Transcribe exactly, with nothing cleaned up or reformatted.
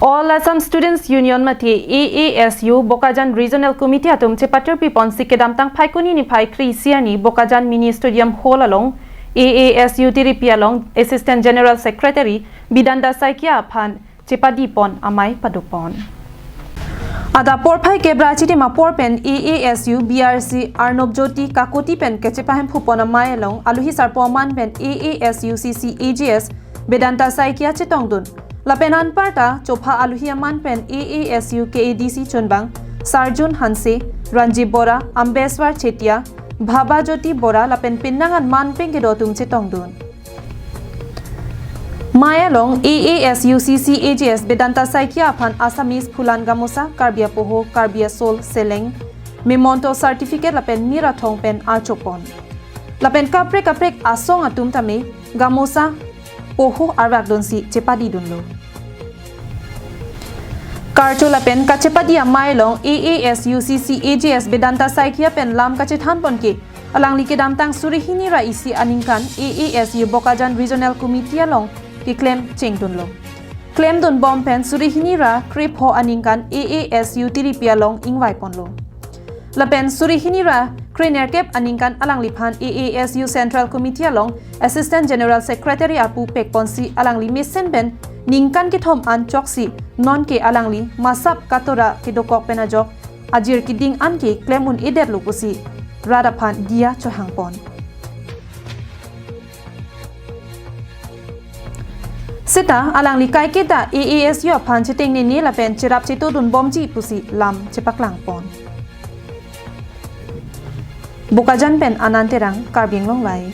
All Assam Students Union mate A A S U Bokajan Regional Committee atum chepatirpi ponsi kedamtang Phaikuni niphai kre-isi arni Bokajan Mini Stadium Hall along A A S U tiripi along Assistant General Secretary Bidanta Saikia aphan chepadi pon amei padopon. Adap porphai kep ra chitim apor pen A A S U B R C Arnob Jyoti Kakoti pen kachepahemphu pon amei along aluhi sarpo aman pen A A S U C C A G S Bidanta Saikia chetongdun. Lapen anparta chopha aluhi aman pen A A S U K A D C chunbang Sarjun Hanse, Ranjib Bora, Ambeswar Chetia, Bhaba Jyoti Bora lapen pinnang an manpeng kedo atum chetongdun. Mei along A A S U C C A G S Bidanta Saikia aphan Assamese Phulan Gamosa, Karbi Apoho, Karbi Asol, Seleng, Memento Certificate lapen mir athong pen archopon. Lapen kaprek kaprek asong atum tame Gamosa, Poho arvakdunsi chepadidunlo. Karcho lapen kachepadi amei along A A S U C C A G S Bidanta Saikia pen lam kachethan pon ke alangli kedamtang suri hini ra isi aningkan A A S U Bokajan Regional Committee along keklem chengdunlo. Klemdun bom pen suri hini ra krepho aningkan A A S U tiripi along ingvai ponlo. Lapen suri hini ra krenerkep aningkan alangliphan A A S U Central Committee along Assistant General Secretary apu pek ponsi alangli mesen pen ningkan kethom an choksi nonke alangli masap katora kedokok pen ajok ajir keding an ke klem un-edetlo pusi rat aphan diya chohang pon. Seta alangli kaiketa A A S U aphan chetengnene lapen cherap chetodun bomji pusi lam chepaklang pon. Bokajan pen Anand Terang, Karbi Anglong Live.